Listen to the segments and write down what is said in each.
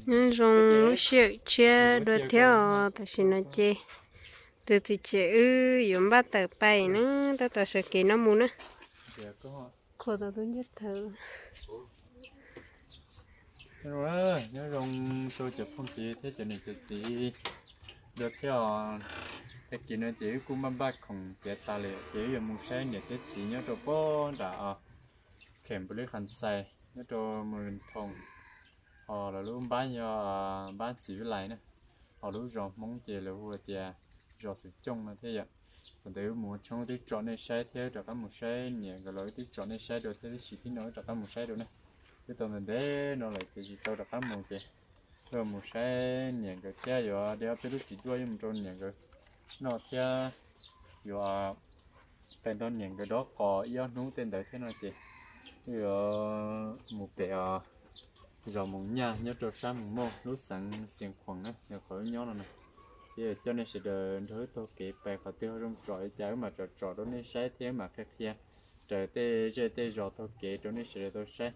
Nyob zoo lub sij hawm tshiab dua thiab os, tam sim no ces tus txiv tsev wb yuav npaj tawm pais na, tab tom sawv kev no mus na. Khuam tau tus ncej thawv. Nyob zoo rau cov phooj ywg thiab cov niam cov txiv dua thiab os. Tag kis no ces wb kuj npaj npaj khoom tiav tas lawm ces wb yuav mus saib niam thiab txiv nyob rau pob nram Khem Npus Lis Khas Xais nyob rau Mus Li Thoos, ho lawv lub npab yog npab Txiv Vib Lais na, ho lub zos Hmoob ces lawv hu tias zos Xwm Cooj no thiab yom. Thaum ntawd wb mus tshoob twb tso nej saib thiab rov qab mus saib niam nkawd los wb twb tso nej saib dua thiab, tab sis tib no wb rov qab mus saib dua na. Twb tau ntev ntev no lawm ces tsis tau rov qab mus ces wb mus saib niam nkawd thiab yuav de ob peb lub txiv duaj yuav mus rau niam nkawd noj thiab yuav pais nrog niam nkawd dob qos ib ob hnub tej ntawd thiab no ces wb yuav mus pem os zos Moos Nyaj nyob rau sab Moos Mauj lub xeev Xiav Khuam na, yog qhov wb nyob no na. Ces coj nej sawv daws nrog wb taug kev pais qhov twg ho zoo tsom li cas wb mam tsom tsom rau nej saib thiab wb mam qhia qhia raws tej zej tej zos taug kev rau nej sawv daws tau saib.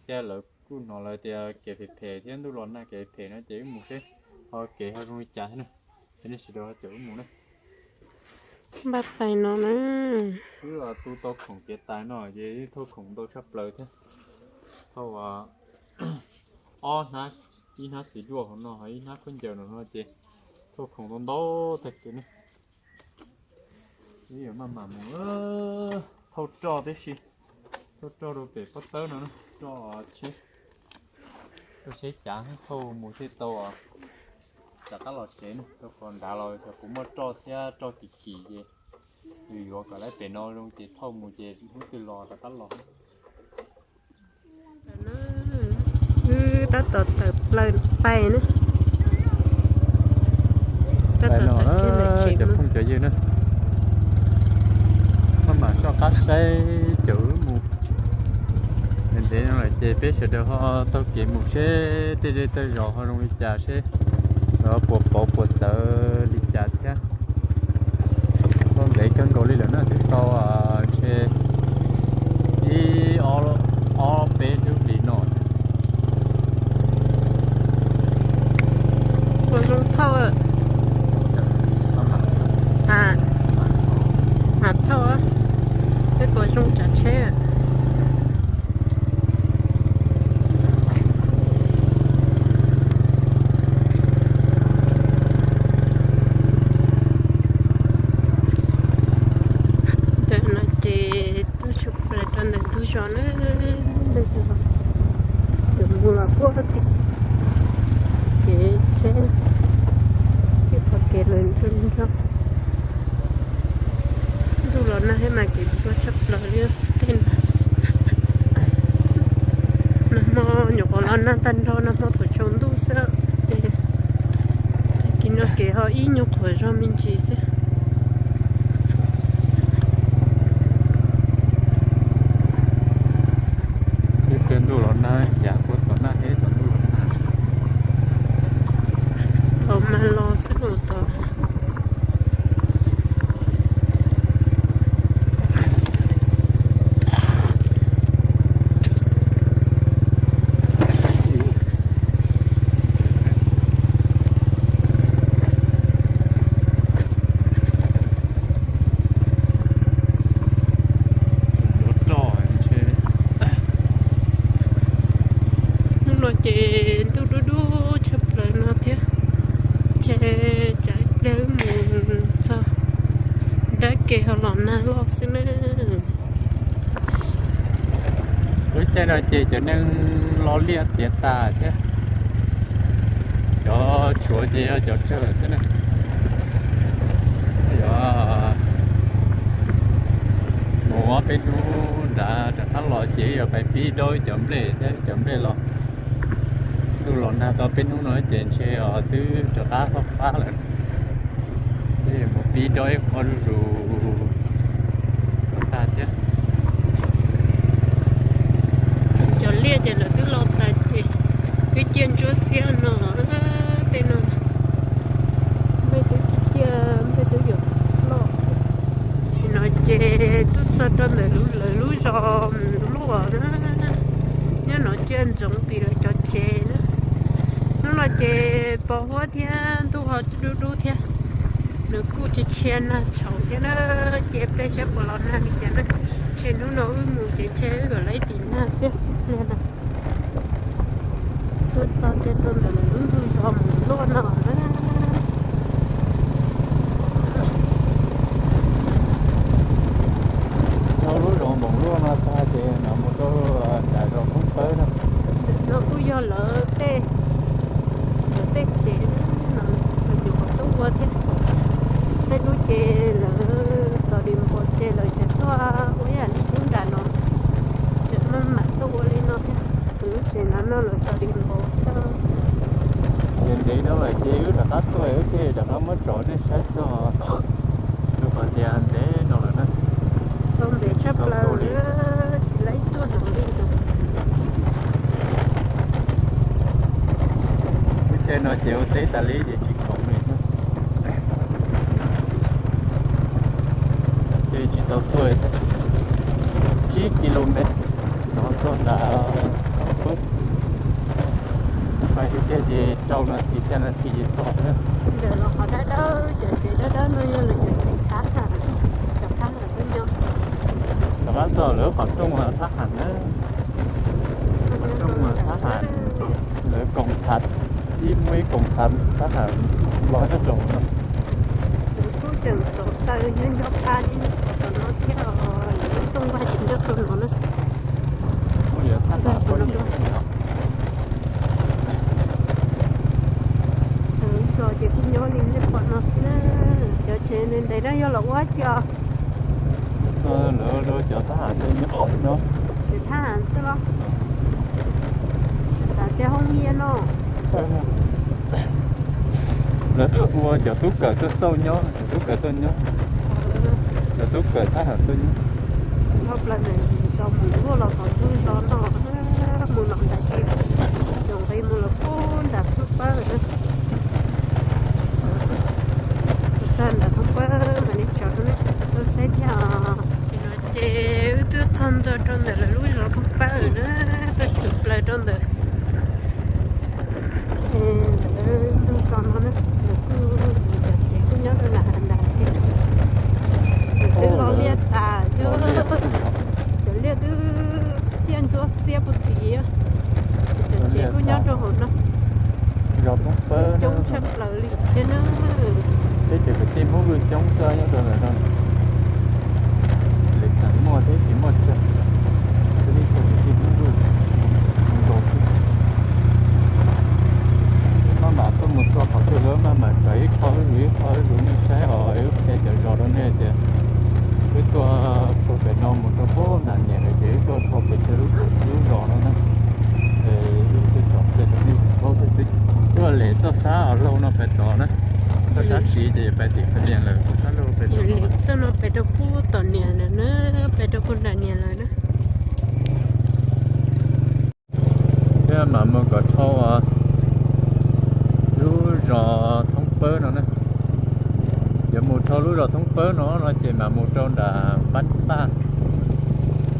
Thiab lawv kuj hnov lawv tias kev phem phem thiab ntuj los nag kev phem no ces wb mus seb ho kev ho zoo li cas thiab na. Ces nej sawv daws ho caum wb mus na. Npaj pais no na. Wb tu tau khoom kev tas no ces wb thauj khoom ntau tshaj plaws thiab. Thauj ob hnab, ib hnab txiv duaj hauv no, ib hnab khaub ncaws no no ces thauj khoom ntau ntau tag kev ne. Wb yuav maj mam mus thauj roj tib si, thauj roj rau pem pob tawb no, roj tsheb, roj tsheb cav thauj mus thiaj tau rov qab los tsev na. Rau qhov nrad los xyov puas muaj roj thiab, roj kim kim ces yus yuav kom lawv pem no zoo ces thauj mus ces hnub twg los rov qab los. Wb tab tom tawm plaws pais na. Tab tom tawm kiag ntawm tsev cov phooj cov ywg na, maj mam soj qab saib caum wb mus. Ntev ntev no lawm ces peb sawv daws ho taug kev mus seb tej zej tej zos ho zoo li cas seb puas pauv puas txawv li cas thiab. Tau ntev kawg nkaus li lawm na, twb tau ntshe ib ob peb lub hlis no. Puas zoo thauj? Mam thauj, peb puas zoo tsav tsheb. Ntawm no ces tuaj tshwm plaws rau ntawm ntug zos na, ntawm ntug zos, mus los puag tim kev tsheb, ib qhov kev lawm nrog nrog. Ntuj los nag thiab mas kev ntsuab tshaj plaws li tej no. Nag hmo nyuam qhuav los nag tag nrho, nag hmo thaum tsaus ntuj xwb ces tag kis no kev ho ib nyuag qhuav zog me ntsis xwb. Ib pliag ntuj los nag, yav puag tom nag thiab tom ntuj los nag. Thaum mag los xwb los tod. Hnub no ces ntuj dub dub tshaj plaws no thiab, ntshe tsam ib pliag wb mus txog nrab ke ho los nag loj xwb na. Lub caij no ces cov neeg lo liaj tiav tas thiab, cov tshuav ces yog cov tsawg xwb na. Yog mus ob peb hnub nrad rov qab los ces yuav pais pib daub cov nplej thiab cov nplej los. Ntuj los nag tau peb hnub no ces ntshe os twb rov qab fab fab lawm. Ces mus pib daub ib qho zuj zus kom tag thiab. Cov liaj ces lawv twb lo tas ces twb ciaj ntsuab xiab no, tej no nplej twb ciaj, nplej twb yuav loj. Tam sim no ces twb txog rau ntawm lawv lub zos Mus Luaj na, nyob no ciaj ntsoov tim lawv cov tsev na. Hnub Ces pos huab thiab ntuj ho dub dub thiab, nws kuj tsis tshia nag tshauv thiab na, ces pliag saib puas los nag li cas na. Ntshe hnub no wb mus ces ntshe wb yuav laib tim nag thiab pliag na. Tuaj txog kiag rau ntawm lub ntug zos Moos Luaj no na. Txog lub zos Moos Luaj no tag ces mam mus rau nram zos Thoob Pawb na. No kuj yog lawv tej, lawv tej tsev no, lawv nyuam qhuav tuaj ua thiab. Tej hnub ces lawv xos dis npaus ces lawv tseem tuaj ua ib yam li hnub nram no, tseem maj mam tuaj ua li no thiab. Tus lub tsev no no lawv xos dis npaus xwb. Ces ntev no lawm ces wb rov qab tuaj wb thiaj rov qab muab tso nej saib xwb. Rau qhov tias ntev no lawm na. Tau ntev tshaj plaws li, tsis laib tuaj hnov li no. Lub caij no ces ua teb tas li ces tsis khoom li. Ces tsis tau tuaj, tsib ki lus mev, txog nram Thoob Pawb. Pais tiag tiag ces rau nas this xya nas this ces txog na. Ntawm los qhov dawb dawb, cov tsev dawb dawb no yog lawv cov tsev thab ham, cov thab ham tuaj nyob. Rov qab txog lawv qhov rooj thab ham na. Qhov rooj thab ham, lawv koom thav, ib muaj ib koom thav thab ham los nyob rau no. Lawv kuj tseem rauv taws nyob nco qab li tom no thiab, lawv lub rooj vag ces nyob rau no na. Lub zos ces kuj nyob li nej pom no xwb na. Cov tsev ntev ntev no yog lawv ua tsi os? Lawv cov thab ham nyob, tsev thab ham xwb los? Xav tias hoob hiab no. Lawv ua cov tub kawm tuaj xauj nyob, cov tub kawm tuaj nyob, cov tub kawm thab ham tuaj nyob. Dhau plaws ntawm zos Moos Luaj los tom ntug zos no, mus los nram ces tseem nqis mus los puag nram Thoob Pawb lawm. Txog nram Thoob Pawb mam li tso rau nej sawv daws tau saib thiab os. Tam sim no ces wb twb txog ntua rau ntawm lawv lub zos Thoob Pawb lawm na, tuaj tshwm plaws rau ntawm ntawm lawv ntug zos no na, lawv kuj, cov tsev kuj nyob rau nram hav nrad thiab. Lawv twb lo liaj tas, cov liaj twb ciaj ntsuab xiab puag tim. Cov tsev kuj nyob rau hauv no. Zos Thoob Pawb coob tshaj plaws li thiab na. Peb cov kwv tij Hmoob Vwj coob xwb nyob rau ntawm no. Lwm xeem muaj thiab tsis muaj tsawg, peb cov kwv tij Hmoob Vwj nkaus xwb. Maj mam tuaj mus txog qhov twg lawm maj mam tso ib qho zuj zus ib qho zuj zus nej saib os, wb qhia cov zos rau nej tias wb tuaj puag pem no mus rau puag nram niam lawm ces wb tuaj dhau pes tsawg lub zos no na. Wb tuaj tsom qhia rau nej paub xwb xwb. Tuaj lem txoj sab laug no pem tod na, txoj sab xis ces yuav pais tim Pha Lias lawm, txoj sab laug pem tod. Txoj no pem rau puag tom niam lawm na, pem rau puag nram niam lawm na. Thiab mam mus kom dhau lub zos Thoob Pawb no na. Yuav mus dhau lub zos Thoob Pawb no no ces mam mus rau nram Npab Taj,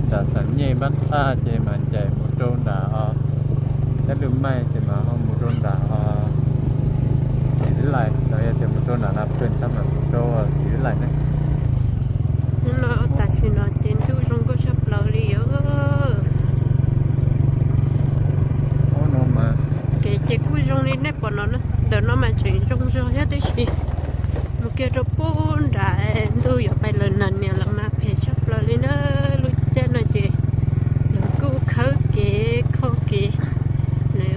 nram xeem nyej Npab Taj ces mam ncaim mus rau nram Tab Lwj Maij ces mam ho mus rau nram Xis Lais, los yog tias mus rau nram Nas Phwm tag mam mus rau Xis Lais ne. Hnub no tam sim no ces ntuj zoo nkauj tshaj plaws li os. Kev ces kuj zoo li nej pom no na, ntawm no mas tseem zoo zog thiab tiam sis mus kiag rau puag nram ntuj yuav pais lawm na niam lawv mas phem tshaj plaws li na. Lub caij no ces lawv kuj khawb kev khau kev,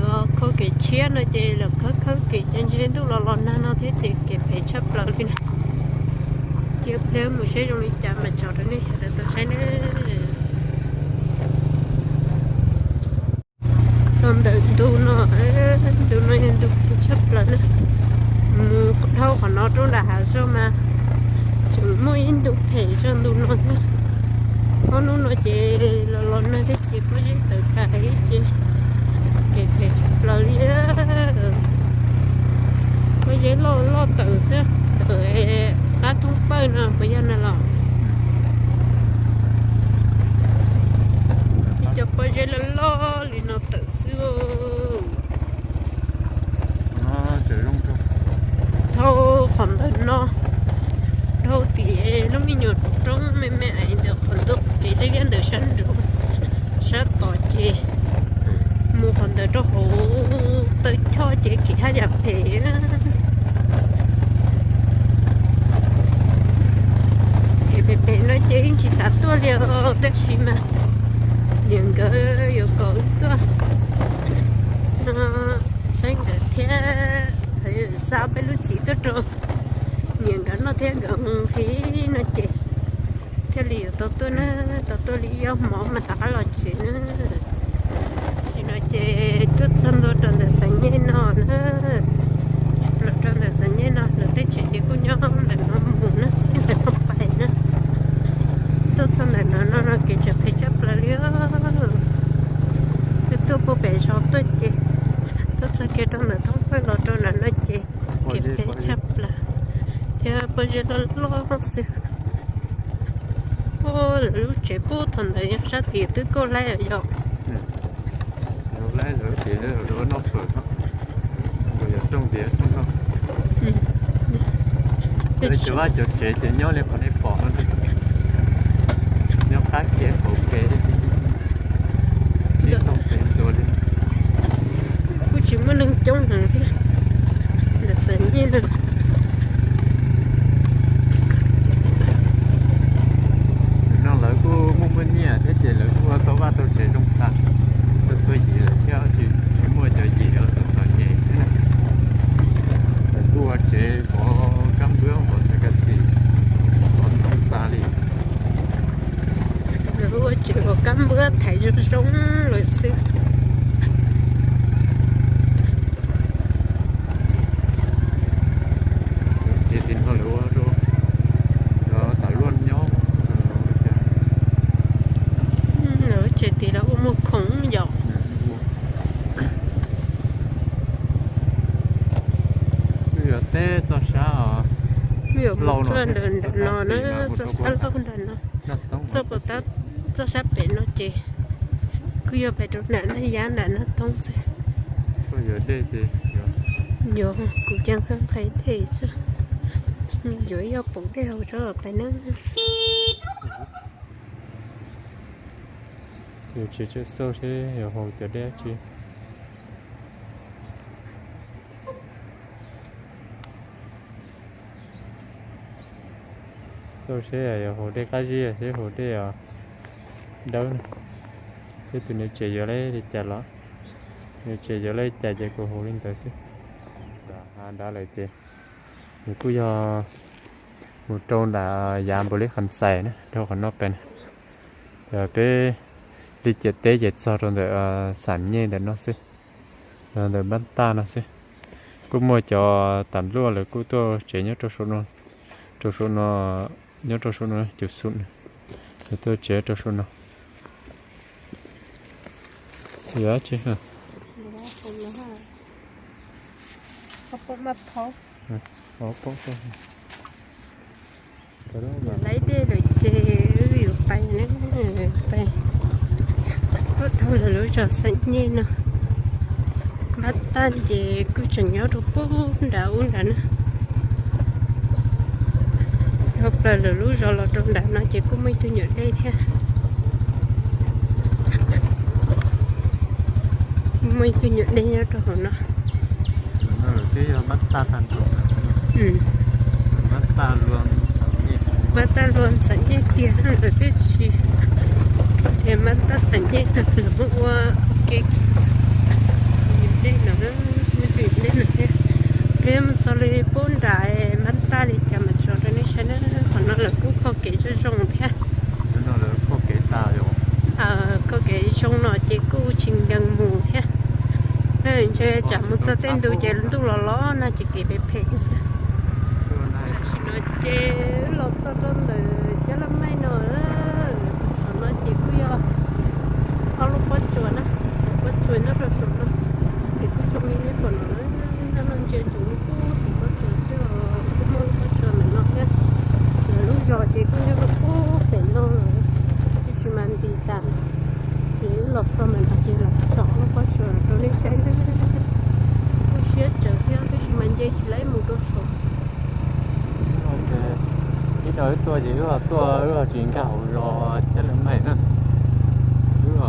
lawv khau kev tshiab no ces lawv khawb khawb kev ces ntshe ntuj los los nag no thiab ces kev phem tshaj plaws li na. Cia pliag mus saib zoo li cas mas tso rau nej sawv daws tau saib na. Txog ntawm ntu no, ntu no yog ntu phem tshaj plaws na. Mus dhau qhov no rau nram hav zog mas tseem muaj ib ntu phem zog ntu no thiab. Ob hnub no ces los los nag thiab ces pob zeb tawm tas thiab ces kev phem tshaj plaws li. Pob zeb loj loj tawm xwb, tawm qab Thoob Pawj no puas yog na los? Ib co pob zeb loj loj li no tawm xwb. Me nyuam roob me me ntawm qhov ntug kev deb liab ntawm sab nraud, sab tod ces mus qhov ntawd rau hauv taw choj ces kev haj yam phem. Kev phem phem no ces yeej tsis xav tuaj li os, tab sis mas niam nkawd yuav kom wb tuaj saib nkawd thiab, xa peb lub txiv tuaj rau niam nkawd noj thiab nkawd nqhis no ces thiaj li yuav tau tuaj na, tau tuaj li ib ob hmos mas rov qab los tsev na. Nim no ces tuaj txog ntua rau ntawm Xav Nyej no na, los rau ntawm Xav Nyej no lawv tej tsev ces kuj nyob ntawm no mus na, txij ntawm no pais na. Tuaj txog ntawm no no no kev tseem phem tshaj plaws li. Tuaj tuaj puag pem zos tuaj ces tuaj txog kiag rau ntawm thoob pawg los rau ntawm no ces kev phem tshaj plaws thiab pob zeb loj loj xwb. Lawv lub tsev puag thaum ntawd yog sab tid twb kauj laib yom. Cov vaj cov tsev ces nyob li qhov nej pom no, nyob qab kev qaum kev, ib tog kev ntua li. Kuj tsis muaj neeg coob heev thiab ntawm Xav Nyej no. No lawv kuj muaj muaj nyiaj thiab ces lawv kuj ua tau vaj tau tsev zoo tas rau txhua yim lawm thiab, tsis muaj cov yim los txom txom nyem thiab. Lawv kuj ua tsev vov kab npwab vov xav kas xis, vov ntoo tas li. Lawv ua tsev vov kab npwab thaiv zoo zoo lawm xwb. Ces tim no lawv ua rau cov tam luaj nyob. Lawv tsev tim lawv ua muag khoom yom. Wb yuav teb txoj sab, wb yuav mus txoj nram no na, txoj sab laug nram no, txoj sab pem no ces kuj yog pais rau nram Naj Yab nram Naj Toob xwb. Yog kuv cia nqaij nqhis dej xwb, yuav yog pom dej hauv tsob los pais na. Yus tsis tseem xauj seb yog haus cov dej dab tsi. Xauj seb yog haus dej qab zib seb haus dej dawb na. Seb tus niam tsev yuav li cas los, niam tsev yuav li cas ces kuv haus li ntawd xwb. Nram hav nrad lawm ces nws kuj yog mus rau nram yav npaum li Kham Xais na, rau qhov no pem na. Peb li ciam teb ces txog rau ntawm Xam Nyej ntawm no xwb, ntawm Npab Taj no xwb. Kuj muaj cov tam luaj lawv kuj tuaj tsev nyob rau saum no, rau saum no, nyob rau saum no cov xum, lawv tuaj tsev rau saum no. Yog dab tsi? Laib dej lawm ces wb yuav pais na, pais puag dhau lawv lub zos Xam Nyej no. Npab Taj ces kuj tseem nyob rau puag nram ub nrad na. Dhau plaws lawv lub zos los rau nram no ces kuj muaj ib tug nyuam dej thiab. Muaj ib tug nyuam dej nyob rau hauv no. Npab Taj luag Xam Nyej tiag lawm twb tsis, ces Npab Taj Xam Nyej no lawv muab ua ke nyuam dej no, muaj tus nyuam dej no thiab. Peb mus txog li puag nram Npab Taj li cas mas tso rau nej saib na. Qhov no lawv kuj kho kev zoo zoo thiab. Kho kev zoo no ces kuj tsis nkees mus thiab. Ntshe tsam mus txog tej ntu ces ntuj los los no ces kev phem phem xwb. Tam sim no ces wb los txog rau ntawm Cab Laj Maij no, saum no ces kuj yog ob lub pob tsuas na, pob tsuas nyob rau saum no. Ces kuj zoo li nej pom no, nyob no ntsia ntsoov lub pub tim pob tsuas xwb os, kuj muaj lub pob tsuas ntawm no thiab. Lawv lub zos ces kuj nyob rau pub pem no lawm, tiam sis mas nti tas. Ces wb los txog ntawm no ces los tsom lub pob tsuas rau nej saib. Kuj siab tsawv thiab tab sis mas nce tsis laib mus rau saum. Wb tuaj ces wb tuaj wb tsis nkag hauv zos Cab Lwm Maij na. Wb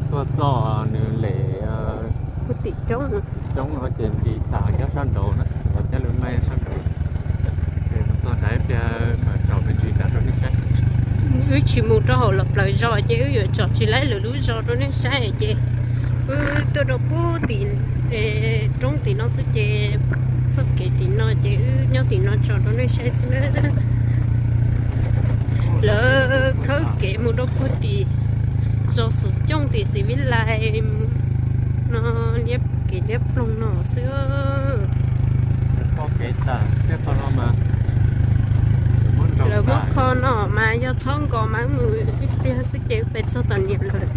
tuaj txoj nws lem tim roob, roob no ces nti tas nyob sab nraud na, Cab Lwm Maij sab nraud. Ces mus txog nrad ib pliag mam tsom me ntsis tas rau nej saib. Wb tsis mus rau hauv lawv plawv zos ces wb yuav tsom tsis laib lawv lub zos rau nej saib ces wb tuaj rau pub tim roob tim no xwb ces txoj kev tim no ces wb nyob tim no tsom rau nej saib xwb na. Lawv khawb kev mus rau puag tim zos Xum Cooj tim Xis Vib Lais no, liab kev liab ploog no xwb. Lawv muab kho no mas yog txhob nkaus mas wb mus ib pliag xwb ces wb pem txog tom niam lawm.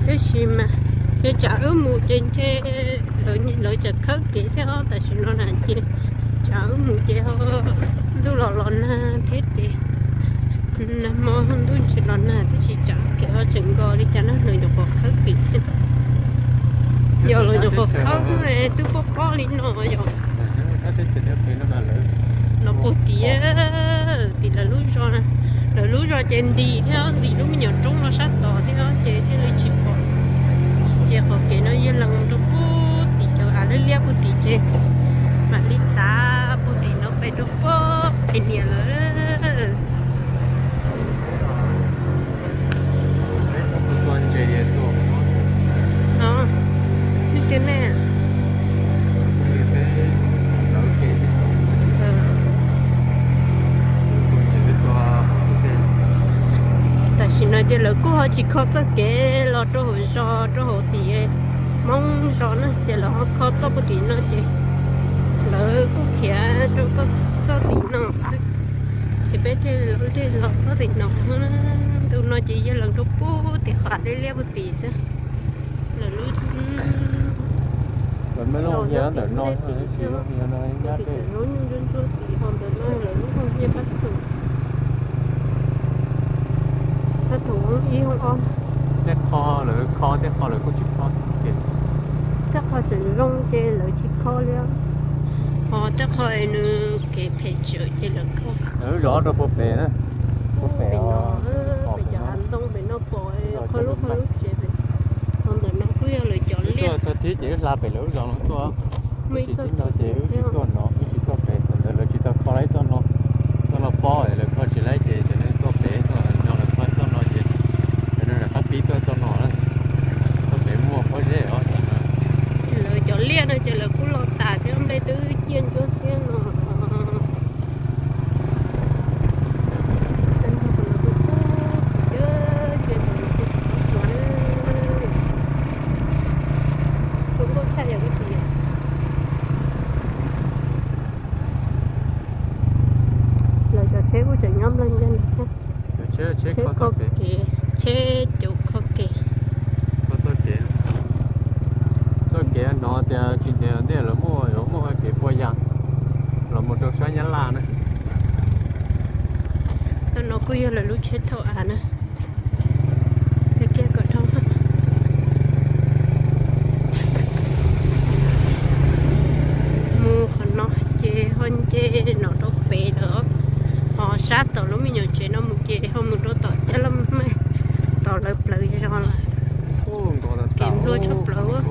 Tiam sis mas ces tsam wb mus ces ntshe lawv tseem khawb kev thiab os, tam sim no na ces tsam wb mus ces ho ntuj los los nag thiab ces nag hmo ntuj tsis los nag thiab, tsis tsam kev ho tseem nkaus li cas na, lawv nyuam qhuav khawb kev xwb. Yog lawv nyuam qhuav khawb twb pob pob li no yog. No puag tim, tim lawv lub zos, lawv lub zos ces ntim thiab ntim lub me nyuam roob no sab tod thiab ces thiaj li tsis pom. Ces qhov kev no yog lees rau puag tim cov av liab liab puag tim ces mam li tav puag tim no pem rau puag pem niam lawm. Nej tias nej tam sim no ces lawv kuj ho tsis kho txoj kev los rau hauv zos rau hauv tim Hmoob zos na, ces lawv ho kho txoj puag tim no ces lawv kuj khiav rau txoj tim no xwb. Ces peb thiaj li los txoj tim no. Ntu no ces yog lees rau puag tim qhov liab liab puag tim xwb. Lawv lub, lawv lub nyoog ntsuab ntsuab tim ho ntawm no lawv lub nyoog nyoog pab tug, pab tug ib ob. Tej qho lawv kho, tej qho lawv kuj tsis kho. Tej qho tseem zoo ces lawv tsis kho li. Ho tej qho nws kev phem tsawv ces lawv kho. Lawv zov rau puag pem na, puag pem, pem cov hav ntoo pem no pom qhov lub qhov lub tsev pem. Ho ntawm no kuj yog lawv cov liaj. Txog thib ces wb hla pem lawv lub zos no tuaj. Tsis tib no ces wb tsis tuaj no, wb tsis tuaj pem, thaum ntawd lawv tsis tau kho laib txoj no. Txoj no pob es lawv kho tsis laib ces cov neeg tuaj pem, txoj no lawv kho txoj no ces cov neeg rov qab pib tuaj txoj no na. Tuaj pem muaj pob zeb os. Lawv cov liaj no ces lawv kuj los tas thiab, nplej twb ciaj ntsuab xiab no. Lawv cov tsheb kuj tseem nyob nplawg ntawm no. Tsheb kho kev, tsheb caum kho kev. Txoj kev no tias tsis ntev ntej lawv muaj, yuav muaj kev pua yas los mus rau sab Nyab Laj na. Txoj no kuj yog lawv lub tsheb thauj av na. Kiag kom dhau. Mus qhov no ces ho nce no rau pem lawm. Ho sab tom lub me nyuam tsev no mus ces ho mus rau tom Cab Laj Maj, tom lawv plawv zos lawm. Kev nplua tshaj plaws.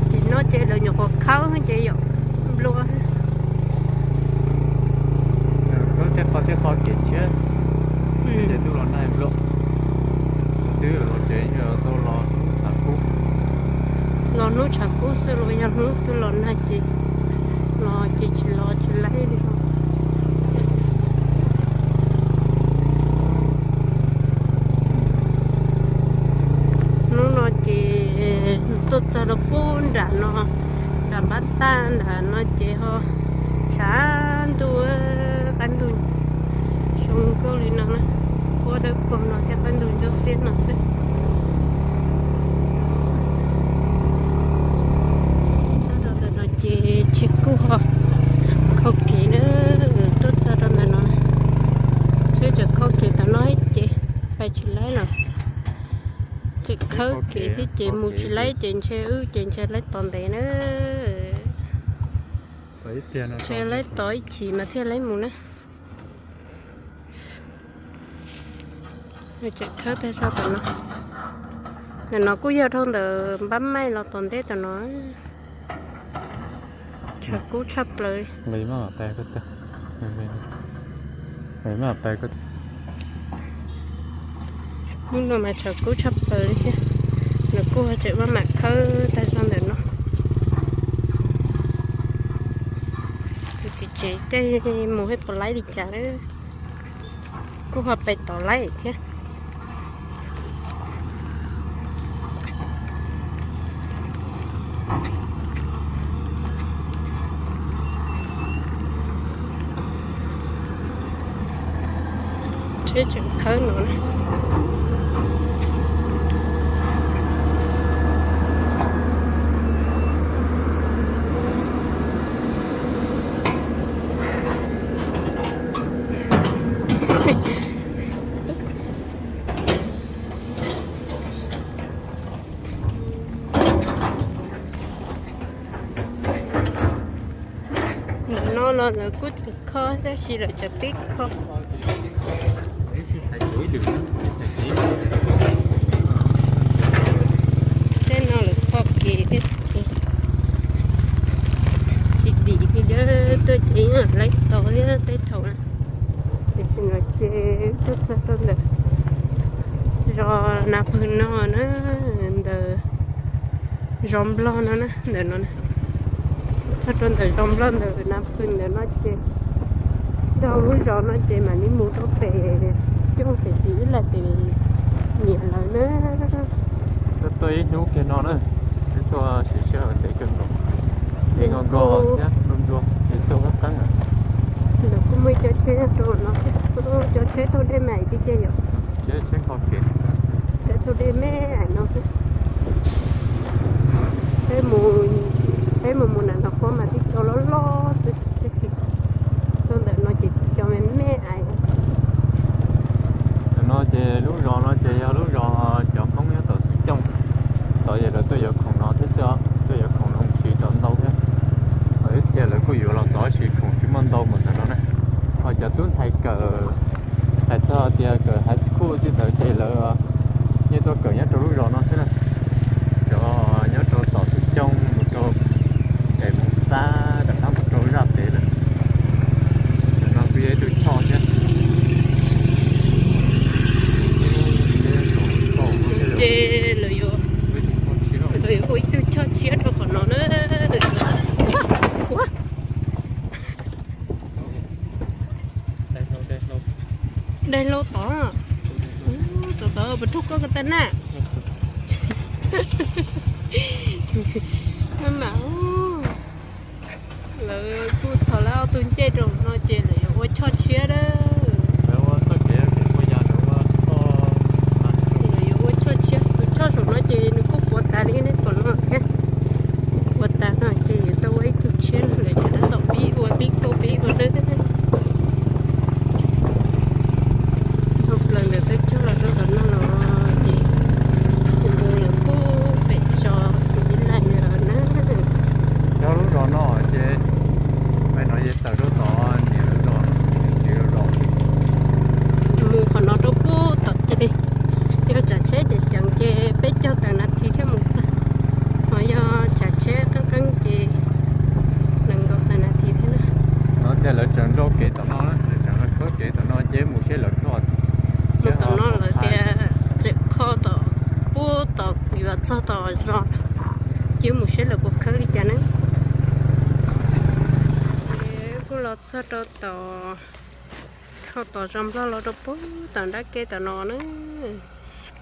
Tim no ces lawv nyuam qhuav khawb ces yom, nplua. Tej qho, tej qho kev tshiab, ces ntuj los nag nplua. Twb los tsev tau los hnub tshav kub. Los hnub tshav kub xwb los yog hnub twb los nag ces los ces tsis los tsis laib li. Hnub no ces tuaj txog rau pub nram no, nram npab tag nram no ces ho tshav ntuj, qab ntug zoo nkauj li no na, huab dawb paug no thiab qab ntug ntsuab xiab no xwb. Txog rau ntawm no ces tsheb kuj ho kho kev na, tuaj txog rau ntawm no, tsheb tseem kho kev tom no ces pais tsis laib lawm. Tseem khawb kev thiab ces mus tsis laib ces ntshe wb ces ntshe laib tos ntev na. Ntshe laib tos ib chim mas thiaj laib mus na. Tseem khawb tag zog tom no. Ntawm no kuj yog dhau ntawm npab maij los tom ntej tom no. Tshav kub tshaj plaws. Hnub no mas tshav kub tshaj plaws li thiab. Lawv kuj ho tseem maj mam khawb tag zog ntawm no. Tus txiv tsev tej mus haj puas laib li cas lawm, kuj ho pais tom laib thiab. Tsheb tseem khawb no. Ntawm no los lawv kuj tseem kho tab sis lawv tseem pib kho. Tej no lawv kho kev thiab tsis dim li, tuaj ces laib tau thiab tej thaum na. Tiam sis no ces tuaj txog rau ntawm zos Nas Phwm no na, ntawm zos Nplog no na, ntawm no na. Txog rau ntawm zos Nplog ntawm Nas Phwm ntawm no ces, dhau lub zos no ces mam li mus rau pem Xim Cooj pem Xim Ib Lais pem niam lawv na. Tuaj tuaj ib hnub kiag no na, tuaj siv sij hawm ntev kawg nkaus. Ces nkaus nkaus thiab nruas nruas ces tuaj qab qeeb. Lawv kuj muaj ib co tsheb rau no, co tsheb taug dej me ais tiag tiag yom. Tsheb taug dej me ais no. Peb mus, peb mus mus nram Nplog mas tib co loj loj xwb, tab sis tuaj ntawm no ces tib co me me ais. Ntawm no ces lub zos no ces yog lub zos cov Hmoob nyob tom Xim Cooj. Tod ces lawv tuaj yuav khoom no thiab xwb os, tuaj yuav khoom no mus siv tod ntau thiab. Ho ib txhia lawv kuj yuav los tod tab sis khoom tsis muaj ntau npaum ntawm no na. Ho cov tub ntxhais kawm, hais txog tias kawm high school tej ntawd ces lawv yeej tuaj kawm nyob rau lub zos no xwb na. Cov nyob rau tom Xim Cooj mus rau pem Moos Xab rov qab mus rau zaj pem lawm. Ntawm no kuj yog ib tug choj thiab. Ces lawv yuav, lawv yuav ua ib tug choj tshiab rau qhov no na. Ua, ua. Daig hlau tod. Tod tod puas raug koj ko taw na? Maj mam. Lawv kuj txhos lawv ob tug ncej rau no ces lawv yuav ua choj tshiab na. Lawv yuav ua choj tshiab, tus choj saum no ces nws kuj puav tas li nej pom no thiab. Puav tas no ces yuav tau ua ib tug tshiab no, lawv tseem tab tom pib ua, pib kauj pib ua na. Dhau plaws ntawm Teb Chaws los rau tom no los ces mus lawm pub pem zos Xis Lis Lais lawm na. Nyob lub zos no ces, no ces tawm rau tom niam lawv zos, niam lawv zos. Mus qhov no rau pub tom ces yog tsav tsheb ces ceev ces peb caug tawm nas this thiaj mus txog, ho yog tsav tsheb qeeb qeeb ces nees nkaum tawm nas this thiab na. No ces lawv tseem nrau kev tom no, lawv tseem khawb kev tom no ces mus seb lawv kho. Mus tom no lawv tias tseem kho tom, pub tom yuav txog tom zos, ces mus seb lawv puas khawb li cas na. Ces kuj los txog rau tom, dhau tom zos Nplog los rau pub tom nrab ke tom no na.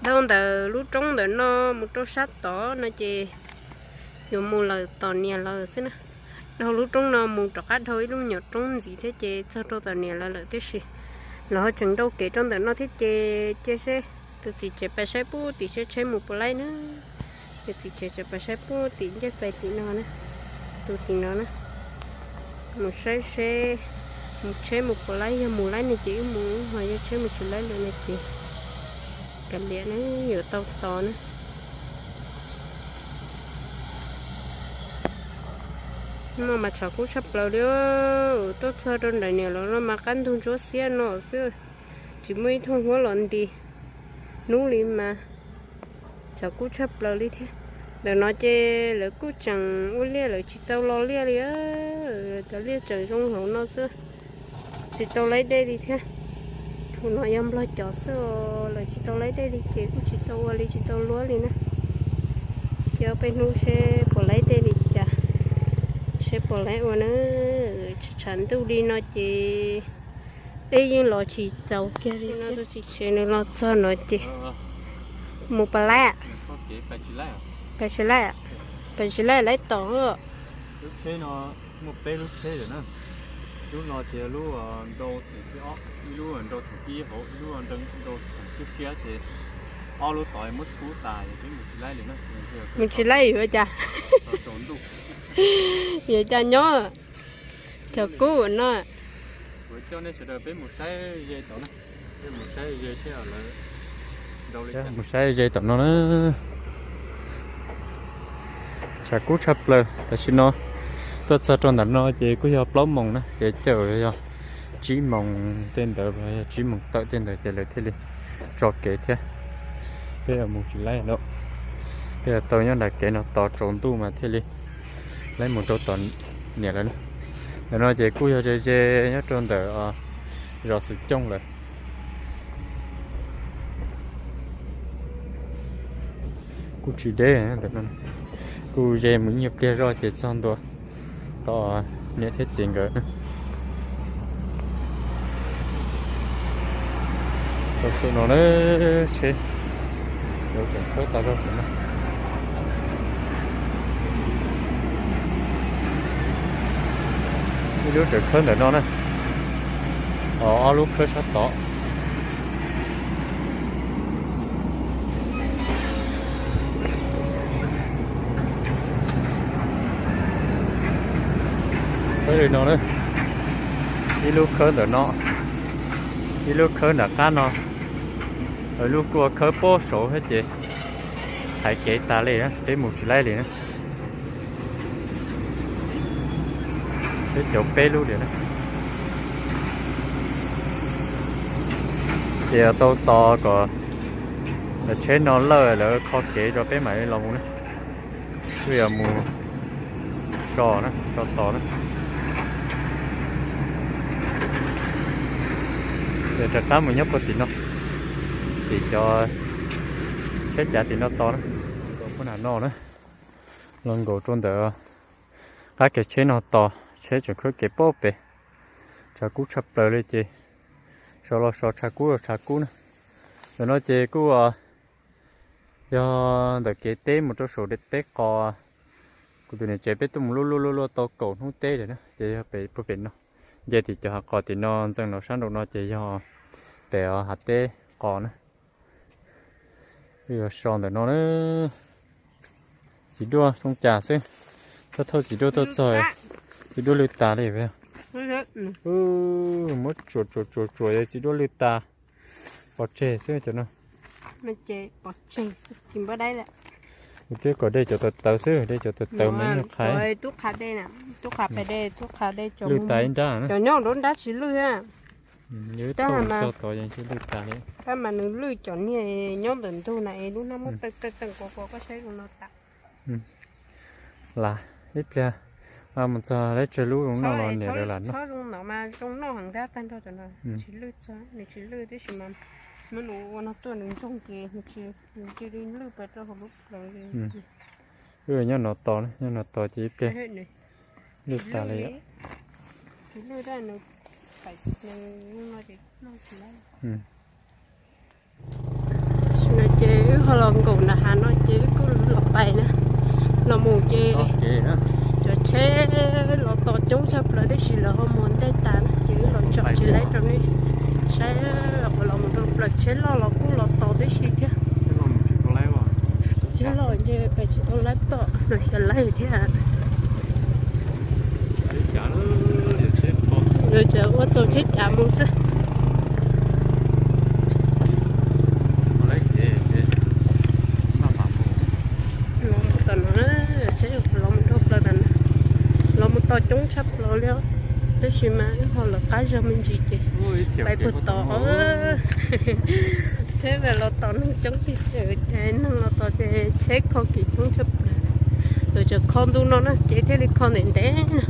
Dhau ntawm lub roob ntawm no mus rau sab tod no ces yuav mus lawm tom niam lawv xwb na. Dhau lub roob no mus rov qab dhau ib lub nyuam roob ntxiv thiab ces txog rau tom niam lawv lawm tib si. Lawv ho tseem nrau kev rau ntawm no thiab ces cia seb tus txiv tsev pais saib pub tim seb tsheb mus puas laib na. Tus txiv tsev tseem pais saib pub tim ncej fais tim no na, tus tim no na. Mus saib seb mus tsheb mus puas laib, yog mus laib no ces wb mus, ho yog tsheb mus tsis laib lawm no ces kav liam na, yuav tau tos na. No mas tshav kub tshaj plaws li. Tuaj txog rau nram niam lawv no mas qab ntug ntsuab xiab no xwb, tsis muaj ib thooj huab los nti hnub li mas tshav kub tshaj plaws li thiab. Ntawm no ces lawv kuj tseem ua liaj, lawv tsis tau lo liaj li. Cov liaj tseem zoo hauv no xwb, tsis tau laib dej li thiab. Tus no yog nplog cov xwb, lawv tsis tau laib dej li ces kuj tsis tau ua li, tsis tau luab li na. Ces ob peb hnub seb puas laib dej li cas, seb puas laib ua na. Tshav ntuj li no ces dej yeej los tsis txaus kiag li. Tus txiv tsev nws los txog no ces mus pas laib, pas tsis laib, pas tsis laib laib tom. Lub tsheb no muaj peb lub tsheb lawm na. Lub no ces lub nrau thib ob, ib lub nrau thib ib hauv, ib lub nrau thib siab ces ob lub tod muab txhub tas, mus tsis laib yuav cas, yuav cas nyob. Cov kub no, mus saib ze tom no na. Tshav kub tshaj plaws tam sim no. Tuaj txog rau ntawm no ces kuj yog plaub moos na, ces caum yog tsib moos tej ntawd, yog tsib moos tawm tej ntawd ces lawv thiaj li tso kev thiab. Peb mus tsis laib no, peb tau nyob nram kev no tos tsaus ntuj mas thiaj li laib mus rau tom niam lawv na. Ntawm no ces kuj yog ze ze nyob rau ntawm zos Xwm Cooj lawm. Kuj tsis deb ntawm no, kuj ze mus ib nyuag pliag zoj ces txog ntua tom niam thiab txiv nkawd. Tau su no na, tsheb tseem khawb tas zog no. Ib lub tseem khawb ntawm no na, ob lub khawb sab tod. Khawb li no na, ib lub khawb ntawm no, ib lub khawb nram qab no, lub kuj khawb pob saud thiab ces hais kev tas li, peb mus tsis laib li na. Peb cov peb lub li na. Ces tau tos kom tsheb no lawj lawv kho kev rau peb mam li los mus na. Kuj yog mus so na, so tos na. Ces rov qab mus nyob puag tim no, tim cov tsheb cav tim no tos na. Puag nram no na, los nkaum rau ntawm qab kev tsheb no tos, tsheb tseem khawb kev pob pem. Tshav kub tshaj plaws li ces so los so, tshav kub los tshav kub na. Ntawm no ces kuj yog ntawm kev teb mus rau saum teb qos. Kuv tus niam tsev peb tuaj mus luaj luaj luaj luaj tau kaum hnub teb lawm na, ces yog pem puag pem no. Nce tim cov hav qos tim no ntxeev no sab nraum no ces yog pem hav teb qos na. Yuav so ntawm no na. Txiv duaj zoo cas xwb, thauj thauj txiv duaj tuaj txog, txiv duaj lwj tas li. Muab tsuam tsuam tsuam tsuam txiv duaj lwj tas, pov tseg xwb cov no. Mus keb kom dej cov tawv tawv xwb, dej cov tawv tawv mas ib nyuag qhaiv. Lwj tas ib nrab na. Cov nyob nrab tsis lwj. Tab mas nws lwj cov niag nyob ntawm ntug na es lub hnab muab tawm tawm tawm kuav kuav koj saib zoo no tas. Las ib pliag mus txog lawv tsawg lub zoo noj los niam lawv lam noj. Txhob zoo no mas zoo noj heev tab tag nrho cov no. Tsis lwj txog, nws tsis lwj tib si mas, muab nws ua no tuaj nws ntsoog ces nws cia li lwj pas rau hauv lub plawv li. Wb nyob no tos, nyob no tos ces ib pliag lwj tas li. Tam sim no ces wb ho los nkaum nram hav no ces wb kuj los pais na. Los mus ces cov tsheb los tos coob tshaj plaws tib si, lawv ho mus ntej tas na ces wb los tsom tsis laib rau nej saib. Los mus rau plaws tsheb loj los kuj los tos tib si thiab. Tsheb loj ces pais tsis tau laib tom los xyov laib thiab. Lawv ua txaus tsheb cav mus xwb. Los mus tom no, tsheb los mus rau plaws tas na, los mus Coob tshaj plaws li, tab sis mas wb ho lawv qab zog me ntsis ces pais puag tod. Tsheb los tos neeg coob tiag tiag, ces neeg los tos ces tsheb kho kiv coob tshaj plaws. Lawv tseem kho ntu no na ces thiaj li kho ntev ntev na.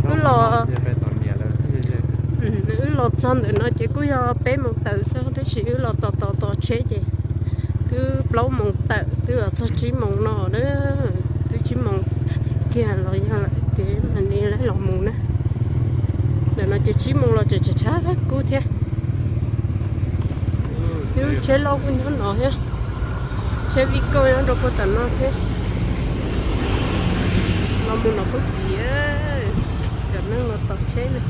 Wb los, wb los txog ntawm no ces kuj yog peb moos tawm xwb, tab sis wb los tos tos tos tsheb ces twb plaub moos tawm, twb los txog tsib moos no na. Twb tsib moos kiag los yog lawm ces mam li los mus na. Ntawm no ces tsib moos los tseem tshav kub thiab. Lub tsheb loj kuj nyob no thiab. Tsheb vij kauj nyob rau puag tom no thiab. Los mus no puag tim, cov neeg los tos tsheb na.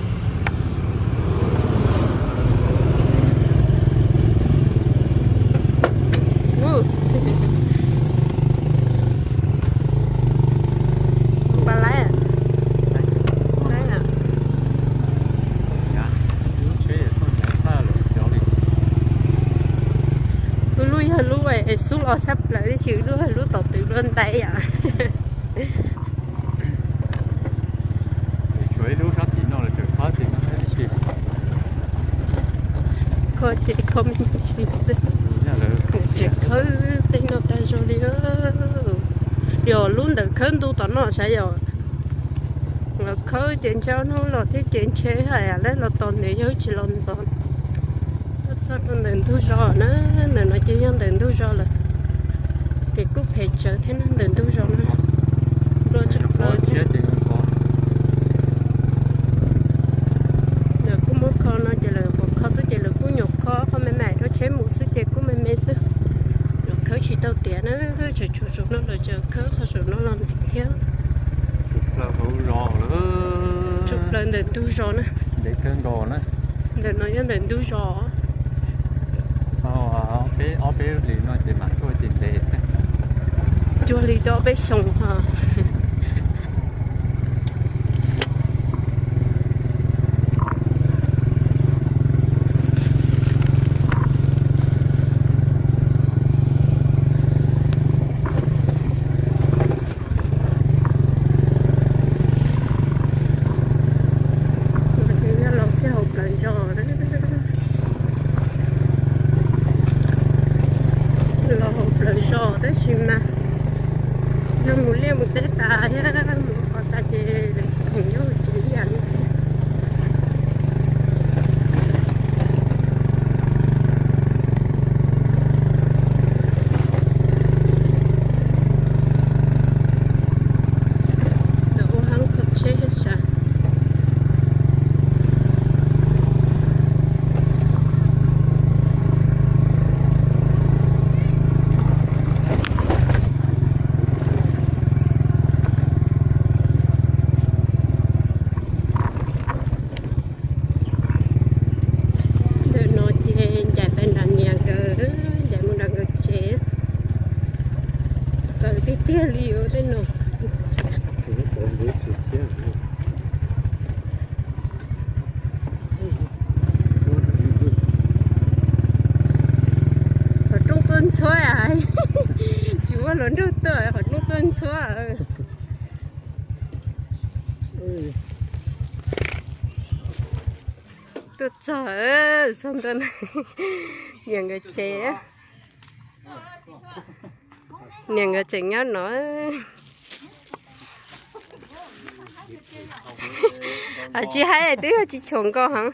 Pab laib, laib. Wb lub yog lub xub los tshaj plaws, tab sis wb lub lub tom twg dua ntais yom. Kho ces kho me ntsis xwb, tseem khawb tej no tag zog li. Yog lub ntawm khawb ntu tom no sav yom. Los khawb ces ntshe hnub los thiab ces ntshe hais lawv los tos nws yog wb tsis los ntxov. Txog rau ntawm ntug zos na, ntawm no ces yog ntawm ntug zos lawm. Ces kuj phem tsawv thiab na, ntawm ntug zos na. Nplua tshaj plaws thiab. Lawv kuj muab kho no ces lawv pom kho xwb ces lawv kuj nyuam kho qhov me me rau tsheb mus xwb ces kuj me me xwb. Lawv khawb tsis tau tiav na, tseem tshuav saum no lawv tseem khawb qhov saum no los ntxiv thiab. Tshaj plaws ntawm ntug zos na. Ntawm no yog ntawm ntug zos. Ob peb hlis no ces mam tuaj ces ntev thiab. Cuag li tau ob peb xyoos ho. Los kiag hauv plawv zos, los hauv plawv zos tab sis mas yog mus liaj mus teb tas thiab mus qhov tas ces lawv tsis khoom nyob tsev ib yam li thiab. Lawv ua heev kho tsheb thiab sav. Ntawm no ces ncaim pais nram niam nkawd, ncaim mus nram nkawd tsev. Txawv tiag tiag li os tej no. Qhov rooj tuaj ntxhuab, tsis muaj hluas nraug tuaj, qhov rooj tuaj ntxhuab. Tuaj txog, txog ntua niam nkawd tsev. Niam nkawd tseem nyob no. Tsis hais twb yog tsis tshua nkaus heev.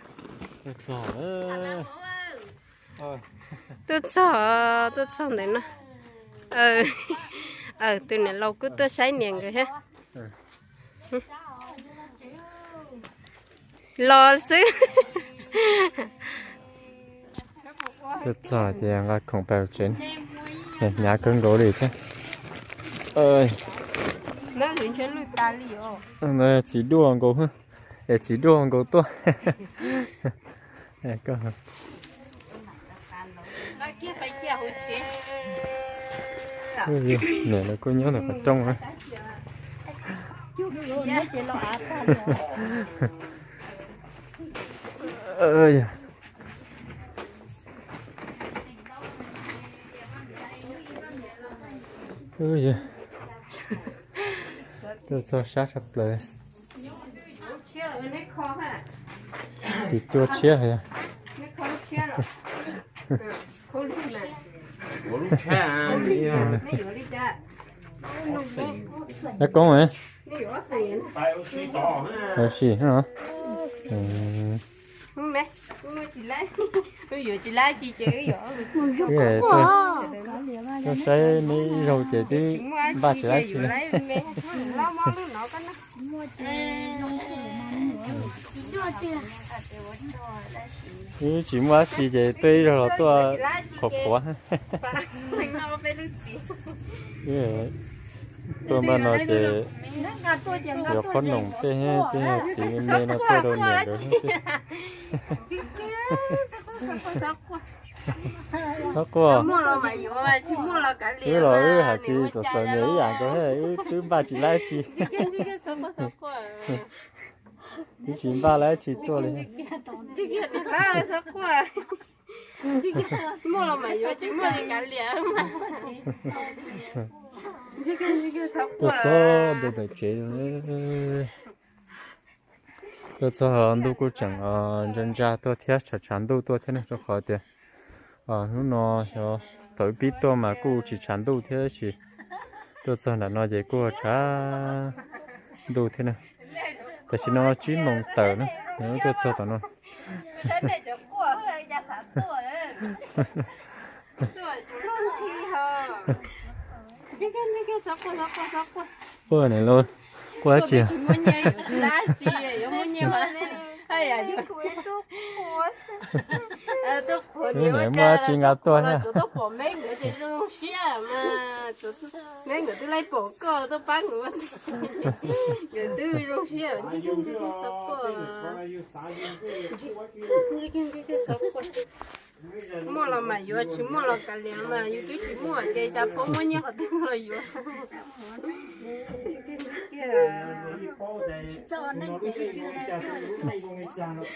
Tuaj txog, tuaj txog ntawm no. Tus niam laus kuj tuaj saib niam nkawd thiab. Los xwb. Tuaj txog ces nqa khoom pais tsev, hnyav kawg nkaus li thiab. Txiv duaj nkaus, es txiv duaj nkaus tuaj. Niam lawv kuj nyob ntawm qhov rooj. Tuaj txog sab tshaj plaws. Tsis cua tshiab hos. Nyob koob, sim, tuaj saib neb ib zaug ces twb npaj tsis laib tsi. Wb tsis muaj dab tsi ces tuaj ib zaug los tuaj qhuav qhuav. Tuaj npaj no ces yuav qhob noom tej, tej txiv me me no tuaj rau niam nkawd xwb. Txhob quaj. Wb los wb hais tsis txom txom nyem ib yam nkaus, wb twb npaj tsis laib tsi. Twb tsis npaj laib tsi tuaj li. Tuaj txog ntawm tsev, tuaj txog ntuj kuj tseem ntsa ntsa tuaj thiab, tshav tshav ntuj tuaj thiab ne, rau qhov tias hnub no xyov thaum wb pib tuaj mas kuj tsis tshav ntuj thiab, tab sis tuaj txog nram no ces kuj tshav ntuj thiab na. Tam sim no tsib moos tawm na, tuaj txog tom no. Quaj niam lauj, quaj dab tsi? Muaj dab tsi nqa tuaj thiab? Nkawd twb laij pom koj tuaj pab nkawd, nkawd twb zoo siab. Muaj los mam yuav, tsis muaj los kav liam mas, yus twb tsis muaj ces cas pom muaj nyiaj qhov twg los yuav.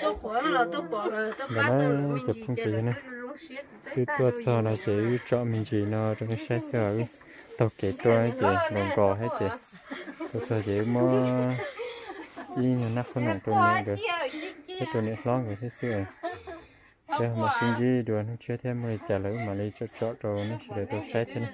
Tuaj qhuav los tuaj pom los tuaj pab tau lawv me ntsis ces lawv twb zoo siab. Twb tuaj txog no ces wb tsom me ntsis no rau nej saib xwb os. Wb taug kev tuaj ces nkaus nkaus thiab ces tuaj txog ces wb muab ib nyuag nab qhob noom rau niam nkawd thiab rau niam hlob nkawd thiab xwb. Peb mam sib ntsib dua hnub tshiab thiab muaj li cas lawm wb mam li tsom tsom rau nej sawv daws tau saib thiab ne.